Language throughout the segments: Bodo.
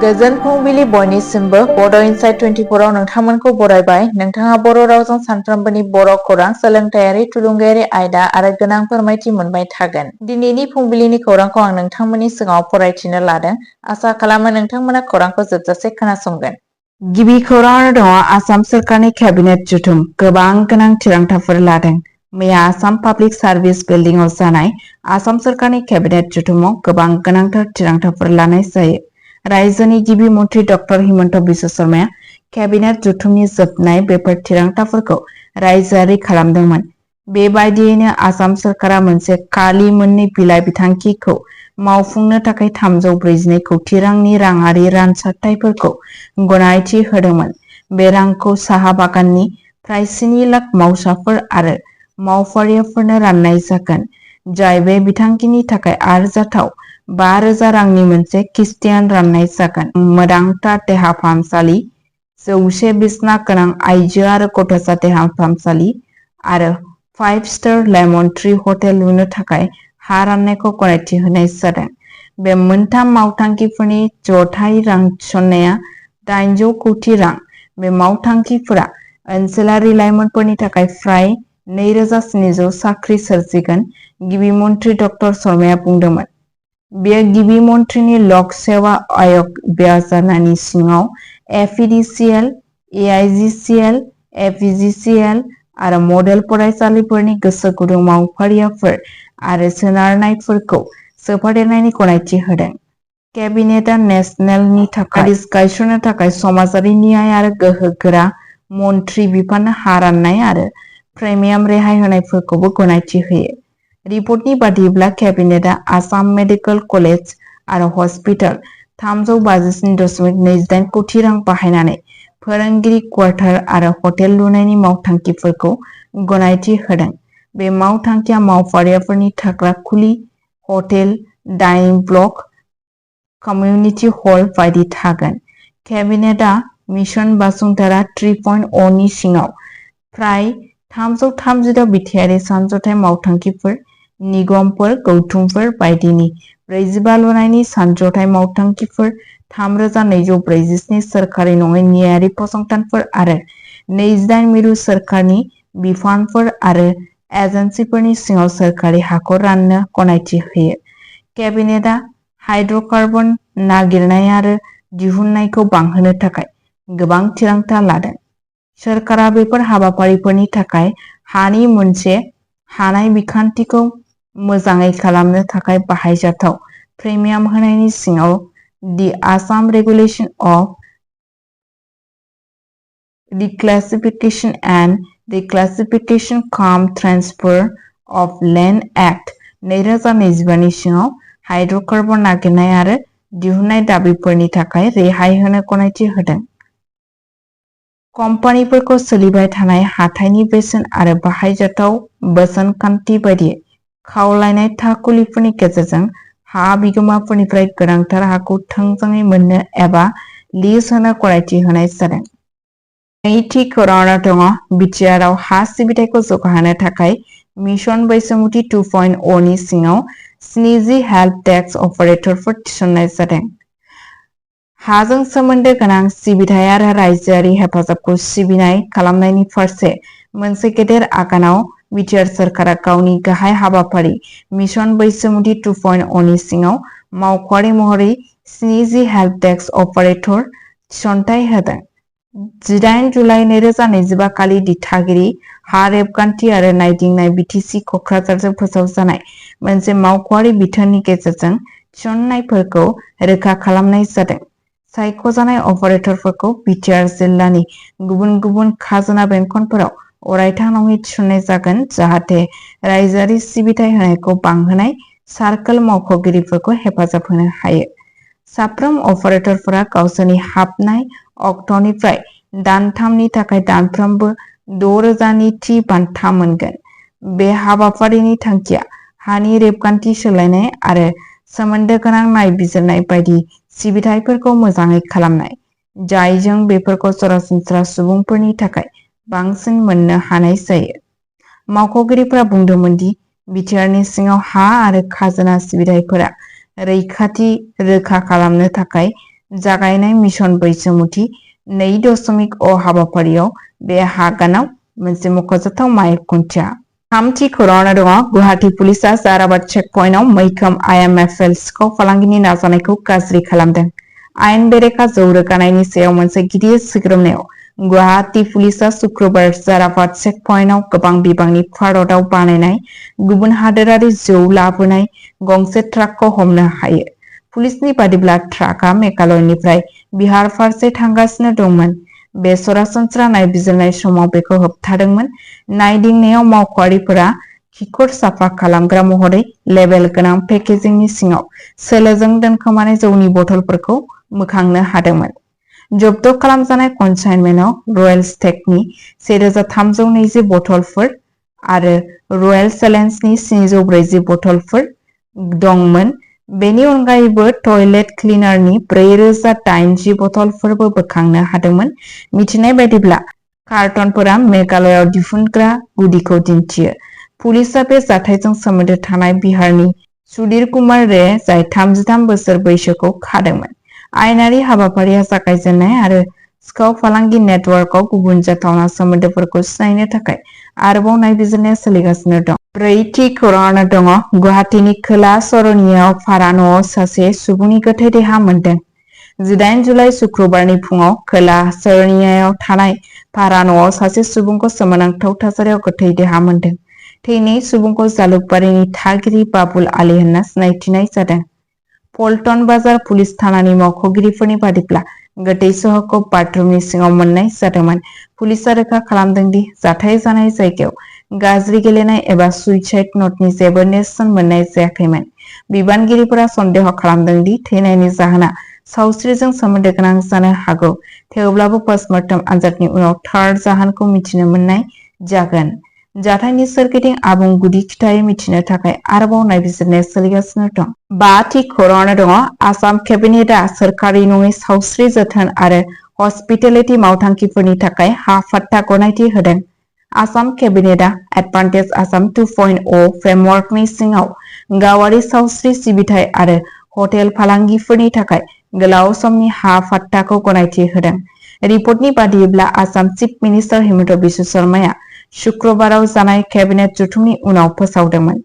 गोजोन फुंबिलि बयनिसिमबो बड' इनसाइट 24 आव नोंथांमोनखौ बरायबाय। नोंथाङा बर' रावजों सानफ्रोमबोनि बर' खौरां, सोलोंथायारि, थुलुंगायारि आयदा आरो गोनां फोरमायथि मोनबाय थागोन। दिनैनि फुंबिलिनि खौरांखौ आं नोंथांमोननि सिगाङाव फरायथिनो लादों। आसा खालामो नोंथांमोना खौरांखौ जोबजासे खोनासंगोन। गिबि खौराङाव दङ आसाम सोरखारनि केबिनेट जथुम गोबां गोनां थिरांथाफोर लादों। मैया आसाम पाब्लिक सार्भिस बिल्डिंआव जानाय आसाम सोरखारनि केबिनेट जथुमाव गोबां गोनांथार थिरांथाफोर लानाय जायो। रायजोनि गिबि मन्थ्रि डक्टर हिमन्त बिश्व शर्माया केबिनेट जथुमनि जोबनाय बेफोर थिरांथाफोरखौ रायजोआरि खालामदोंमोन। बेबायदियैनो आसाम सोरखारा मोनसे खालि मोननै बिलाइ बिथांखिखौ मावफुंनो थाखाय 342 कौटि रांनि राङारि रानसारथायफोरखौ गनायथि होदोंमोन। बे रांखौ साहा बागाननि फ्राय 7 लाख मावसाफोर आरो मावफारियाफोरनो राननाय जागोन, जाय बे बिथांखिनि थाखाय आरजाथाव 5,000 रांनि मोनसे किस्तियान राननाय जागोन। मोदांथा देहा फाहामसालि, 100 बिसना गोनां आइजो आरो गथ'सा देहा फाहामसालि आरो 5-स्टार लेमन ट्री हटेल लुनो थाखाय हा राननायखौ गनायथि होनाय जादों। बे मोनथाम मावथांखिफोरनि जथाय रां थिसननाया 800 कौटि रां। बे मावथांखिफोरा ओनसोलारि लाइमोनफोरनि थाखाय फ्राय 2,700 साख्रि सोरजिगोन, गिबि मन्थ्रि डक्टर शर्माया बुंदोंमोन। बेयो गिबि मन्थ्रिनि लक सेवा आयोग बेजानानि सिङाव एफिडिसिएल, एआइजिसिएल, एफिजिसिएल आरो मडेल फरायसालिफोरनि गोसो गुदुं मावफारियाफोर आरो सोनारनायफोरखौ सोफादेरनायनि गनायथि होदों। केबिनेटआ नेशनेलनि थाखाय गायसननो थाखाय समाजारि न्याय आरो गोहोगोरा मन्थ्रि बिफाननो हा राननाय आरो प्रिमियाम रेहाय होनायफोरखौबो गनायथि होयो। रिपर्टनि बादिब्ला केबिनेटआ आसाम मेडिकेल कलेज आरो हस्पिटाल 357.28 कौटि रां बाहायनानै फोरोंगिरि क्वार्टार आरो हटेल लुनायनि मावथांखिफोरखौ गनायथि होदों। बे मावथांखिया मावफारियाफोरनि थाग्रा खुलि, हटेल, डाइनिं ब्लक, कमिउनिटि हल बायदि थागोन। केबिनेटआ मिशन बासुंधारा 3.0 नि सिङाव फ्राय 336 बिथायारि सानज'थाय मावथांखिफोर, निगमफोर, गौथुमफोर बायदिनि 45 लुनायनि सानज'थाय मावथांखिफोर, 3,247 सोरखारि नङै न्यायारि फसंथानफोर आरो 28 मिरु सोरखारनि बिफानफोर आरो एजेन्सिफोरनि सिङाव सोरखारि हाखौ राननो गनायथि होयो। केबिनेटआ हाइड्र'कार्बन नागिरनाय आरो दिहुननायखौ बांहोनो थाखाय गोबां थिरांथा लादों। सोरखारा बेफोर हाबाफारिफोरनि थाखाय हानि मोनसे हानाय बिखान्थिखौ मोजाङै खालामनो थाखाय बाहायजाथाव प्रिमियाम होनायनि सिङाव the Assam regulation of reclassification and reclassification cum transfer of land act 2025 नि सिङाव हाइड्र'कार्बन नागिरनाय आरो दिहुननाय दाबिफोरनि थाखाय रेहाय होनो गनायथि होदों। कम्पानिफोरखौ सोलिबाय थानाय हाथाइनि बेसेन आरो बाहायजाथाव बोसोनखान्थि बायदियै खावलायनाय थाखुलिफोरनि गेजेरजों हा बिगोमाफोरनिफ्राय गोनांथार हाखौ थोंजोङै मोननो एबा लिज होनो गनायथि होनाय जादों। नैथि खौराङाव दङ बिटिआरआव हा सिबिथायखौ जौगाहोनो थाखाय मिशन बैसोमुथि 2.0 नि सिङाव 70 हेल्प डेस्क अपारेटरफोर थिसननाय जादों। हाजों सोमोन्दो गोनां सिबिथाय आरो रायजोआरि हेफाजाबखौ सिबिनाय खालामनायनि फारसे मोनसे गेदेर आगानाव बिटिआर सोरखारा गावनि गाहाय हाबाफारि मिशन बैसोमुथि 2.0 नि सिङाव मावख'आरि महरै 70 हेल्प डेस्क अपारेटर थिसनथाइ होदों। 18 जुलाइ 2025 खालि दिथागिरि हा रेबगान्थि आरो नायदिंनाय बिटिसि क'क्राझारजों फोसावजानाय मोनसे मावख'आरि बिथोननि गेजेरजों थिसननायफोरखौ रोखा खालामनाय जादों। सायख'जानाय अपारेटरफोरखौ बिटिआर जिल्लानि गुबुन गुबुन खाजोना बेंखनफोराव अरायथा नङै थिसननाय जागोन, जाहाथे रायजोआरि सिबिथाय होनायखौ बांहोनाय सार्कल मावख'गिरिफोरखौ हेफाजाब होनो हायो। साफ्रोम अपारेटरफोरा गावसोरनि हाबनाय अक्ट'निफ्राय दानथामनि थाखाय दानफ्रोमबो 6,000 नि थि बान्था मोनगोन। बे हाबाफारिनि थांखिया हानि रेबगान्थि सोलायनाय आरो सोमोन्दो गोनां नायबिजिरनाय बायदि सिबिथायफोरखौ मोजाङै खालामनाय, जायजों बेफोरखौ सरासनस्रा सुबुंफोरनि थाखाय बांसिन मोननो हानाय जायो। मावख'गिरिफोरा बुंदोंमोन दि बिटिआरनि सिङाव हा आरो खाजोना सिबिथायफोरा रैखाथि रोखा खालामनो थाखाय जागायनाय मिशन बैसोमुथि 2.0 हाबाफारियाव बे हागानाव मोनसे मख'जाथाव माइल खुन्थिया। थामथि खौराङावनो दङ गुवाहाटी पुलिसा जाराबाद चेकपइन्टआव मैखोम IMFL सिखाव फालांगिनि नाजानायखौ गाज्रि खालामदों। आयेन बेरेखा जौ रोगानायनि सायाव मोनसे गिदिर सिग्रोमनायाव गुवाहाटी पुलिसा शुक्रबार जाराबाद चेकपइन्टआव गोबां बिबांनि भारतआव बानायनाय गुबुन हादोरारि जौ लाबोनाय गंसे ट्राकखौ हमनो हायो। पुलिसनि बादिब्ला ट्राकआ मेघालयनिफ्राय बिहार फारसे थांगासिनो दंमोन। बे सरासनस्रा नायबिजिरनाय समाव बेखौ होबथादोंमोन। नायदिंनायाव मावख'आरिफोरा खिखर साफा खालामग्रा महरै लेबेल गोनां पेकेजिंनि सिङाव सोलोजों दोनखोमानाय जौनि बथलफोरखौ बोखांनो हादोंमोन। जब्द खालामजानाय कनसाइनमेन्टआव रयेल स्टेगनि 1320 बथलफोर आरो रयेल चेलेन्जनि 740 बथलफोर दंमोन। बेनि अनगायैबो टयलेट क्लिनारनि 4080 बथलफोरबो बोखांनो हादोंमोन। मिथिनाय बायदिब्ला कार्टनफोरा मेघालयआव दिहुनग्रा गुदिखौ दिन्थियो। पुलिसआ बे जाथायजों सोमोन्दो थानाय बिहारनि सुधीर कुमार रे, जाय 33 बोसोर बैसोखौ खादोंमोन। आयेनारि हाबाफारिया जागायजेननाय आरो सिखाव फालांगि नेटवर्कआव गुबुन जाथावना सोमोन्दोफोरखौ सिनायनो थाखाय आरोबाव नायबिजिरनाया सोलिगासिनो दं। ब्रैथि खौराङावनो दङ गुवाहाटीनि खोला सरनियाव भारा न'आव सासे सुबुंनि गोथै देहा मोनदों। 18 जुलाइ शुक्रबारनि फुङाव खोला सरनियायाव थानाय भारा न'आव सासे सुबुंखौ सोमोनांथाव थासारियाव गोथै देहा मोनदों। थैनाय सुबुंखौ जालुकबारिनि थागिरि बाबुल आली होनना सिनायथिनाय जादों। पल्टन बाजार पुलिस थानानि मावख'गिरिफोरनि बादिब्ला गोथै सह'खौ बाथरुमनि सिङाव मोननाय जादोंमोन। पुलिसआ रोखा खालामदों दि जाथाय जानाय जायगायाव गाज्रि गेलेनाय एबा सुइसाइड न'टनि जेबो नेरसोन मोननाय जायाखैमोन। बिबानगिरिफोरा सन्देह खालामदों दि थैनायनि जाहोना सावस्रिजों सोमोन्दो गोनां जानो हागौ। थेवब्लाबो पस्टमर्टम आनजादनि उनाव थार जाहोनखौ मिथिनो मोननाय जागोन। जाथायनि सोरगिदिं आबुं गुदि खिथायै मिथिनो थाखाय आरोबाव नायबिजिरनाया सोलिगासिनो दं। बाथि खौराङावनो दङ आसाम केबिनेटआ सोरखारि नङै सावस्रि जोथोन आरो हस्पिटेलिटि मावथांखिफोरनि थाखाय हा-फाट्टा गनायथि होदों। आसाम केबिनेटआ एडभान्टेज आसाम 2.0 फ्रेमवर्कनि सिङाव गावारि सावस्रि सिबिथाइ आरो हटेल फालांगिफोरनि थाखाय गोलाव समनि हा-फाट्टाखौ गनायथि होदों। रिपर्टनि बादिब्ला आसाम चिफ मिनिस्टार हिमन्त बिश्व शर्माया शुक्रबाराव जानाय केबिनेट जथुमनि उनाव फोसावदोंमोन।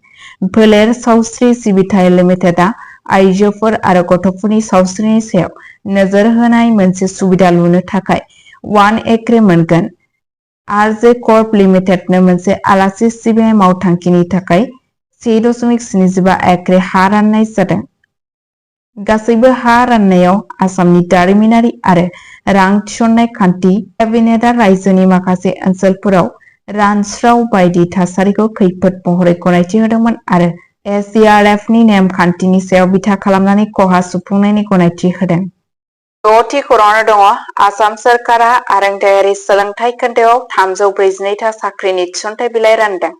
फोलेर सावस्रि सिबिथाइ लिमिटेडआ आइजोफोर आरो गथ'फोरनि सावस्रिनि सायाव नोजोर होनाय मोनसे सुबिदा लुनो थाखाय 1 एकड़ मोनगोन। आरजे कर्प लिमिटेडनो मोनसे आलासि सिबिनाय मावथांखिनि थाखाय 1.75 एकड़ हा राननाय जादों। गासैबो हा राननायाव आसामनि दारिमिनारि आरो रां थिसननाय खान्थि केबिनेटआ रायजोनि माखासे ओनसोलफोराव रानस्राव बायदि थासारिखौ खैफोद महरै गनायथि होदोंमोन आरो एसडिआरएफनि नेम-खान्थिनि सायाव बिथा खालामनानै खहा सुफुंनायनि गनायथि होदों। द'थि खौराङावनो दङ आसाम सोरखारा आरोंदायारि सोलोंथाइ खोन्दोआव 342 था साख्रिनि थिसनथाइ बिलाइ रानदों।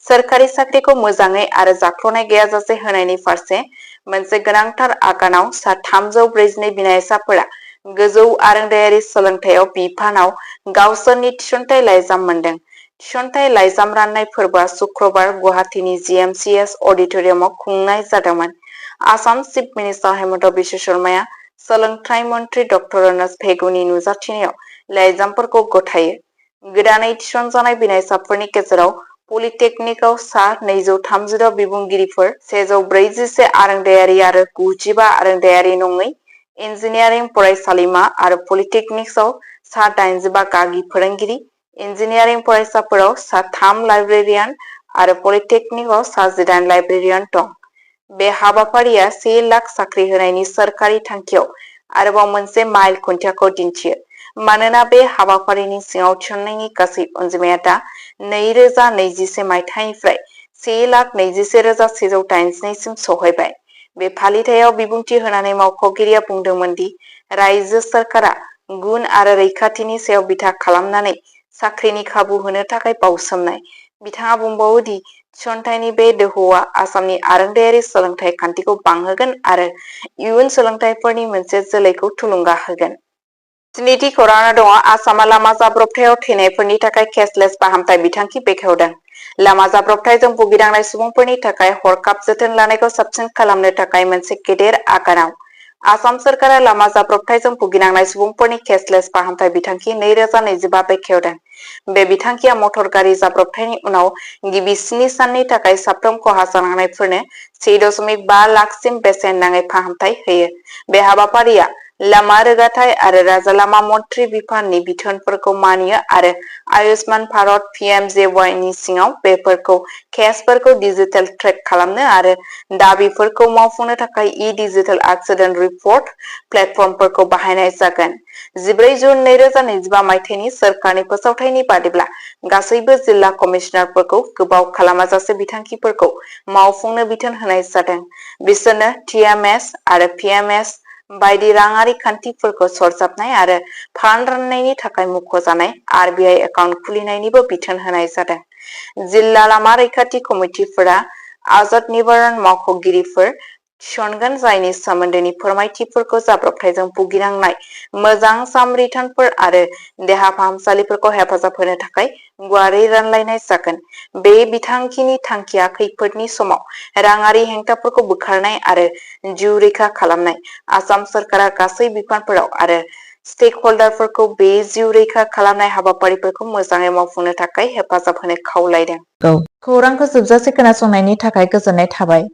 सोरखारि साख्रिखौ मोजाङै आरो जाख्ल'नाय गैयाजासे होनायनि फारसे मोनसे गोनांथार आगानाव सा 342 बिनायसाफोरा गोजौ आरोंदायारि सोलोंथायाव बिफानाव गावसोरनि थिसनथाइ लाइजाम मोनदों। थिसनथाइ लाइजाम राननाय फोरबोआ शुक्रबार गुवाहाटीनि GMCS अडिट'रियामाव खुंनाय जादोंमोन। आसाम चिफ मिनिस्टार हिमन्त बिश्व शर्माया सोलोंथाइ मन्त्रि डक्टर रनज पेगुनि नुजाथिनायाव लाइजामफोरखौ गथायो। गोदानै थिसनजानाय बिनायसाफोरनि गेजेराव पलिटेकनिकआव सा 236 बिबुंगिरिफोर, 141 आरोंदायारि आरो 95 आरोंदायारि नङै इन्जिनियारिं फरायसालिमा आरो पलिटेकनिक्सआव सा 85 गागि फोरोंगिरि, इन्जिनियारिं फरायसाफोराव सा 3 लाइब्रेरियान आरो पलिटेकनिकआव सा 18 लाइब्रेरियान दं। बे हाबाफारिया 1 लाख साख्रि होनायनि सोरखारि थांखियाव आरोबाव मोनसे माइल खुन्थियाखौ दिन्थियो। मानोना बे हाबाफारिनि सिङाव थिसननायनि गासै अनजिमाया दा 2021 मायथाइनिफ्राय 1,21,182 सिम सौहैबाय। बे फालिथायाव बिबुंथि होनानै मावख'गिरिया बुंदोंमोन दि रायजो सोरखारा गुन आरो रैखाथिनि सायाव बिथा खालामनानै साख्रिनि खाबु होनो थाखाय बाउसोमनाय। बिथाङा बुंबावो दि थिसनथाइनि बे दोहौआ आसामनि आरोंदायारि सोलोंथाइ खान्थिखौ बांहोगोन आरो इयुन सोलोंथाइफोरनि मोनसे जोलैखौ थुलुंगा होगोन। स्निथि खौराङावनो दङ आसामआ लामा जाब्रबथायाव थैनायफोरनि थाखाय केसलेस फाहामथाय बिथांखि बेखेवदों। लामा जाब्रबथायजों भुगिनांनाय सुबुंफोरनि थाखाय हरखाब जोथोन लानायखौ साबसिन खालामनो थाखाय मोनसे गेदेर आगानाव आसाम सोरखारा लामा जाब्रबथायजों भुगिनांनाय सुबुंफोरनि केसलेस फाहामथाय बिथांखि 2025 बेखेवदों। बे बिथांखिया मटर गारि जाब्रबथायनि उनाव गिबि 7 साननि थाखाय साफ्रोम खहा जानांनायफोरनो 1.5 लाखसिम बेसेन नाङै फाहामथाय होयो। बे हाबाफारिया लामा रोगाथाइ आरो राजा लामा मन्थ्रि बिफाननि बिथोनफोरखौ मानियो आरो आयुष्मान भारत PMJY नि सिङाव बेफोरखौ केसफोरखौ डिजिटेल ट्रेक खालामनो आरो दाबिफोरखौ मावफुंनो थाखाय डिजिटेल एक्सिडेन्ट रिपर्ट प्लेटफर्मफोरखौ बाहायनाय जागोन। 14 जुन 2025 मायथाइनि सोरखारनि फोसावथायनि बादिब्ला गासैबो जिल्ला कमिशनारफोरखौ गोबाव खालामाजासे बिथांखिफोरखौ मावफुंनो बिथोन होनाय जादों। बिसोरनो TMS आरो PMS बायदि राङारि खान्थिफोरखौ सरजाबनाय आरो फान्ड राननायनि थाखाय मुंख'जानाय RBI एकाउन्ट खुलिनायनिबो बिथोन होनाय जादों। जिल्ला लामा रैखाथि कमिटिफोरा आजाद निबारण मावख'गिरिफोर थिसनगोन जायनि सोमोन्दोनि फोरमायथिफोरखौ जाब्रबथायजों भुगिनांनाय मोजां सामरिथानफोर आरो देहा फाहामसालिफोरखौ हेफाजाब होनो थाखाय गुवारै रानलायनाय जागोन। बे बिथांखिनि थांखिया खैफोदनि समाव राङारि हेंथाफोरखौ बोखारनाय आरो जिउ रैखा खालामनाय। आसाम सोरखारा गासै बिफानफोराव आरो स्टेकहल्डारफोरखौ बे जिउ रैखा खालामनाय हाबाफारिफोरखौ मोजाङै मावफुंनो थाखाय हेफाजाब होनो खावलायदों। खौरांखौ जोबजासे खोनासंनायनि थाखाय गोजोननाय थाबाय।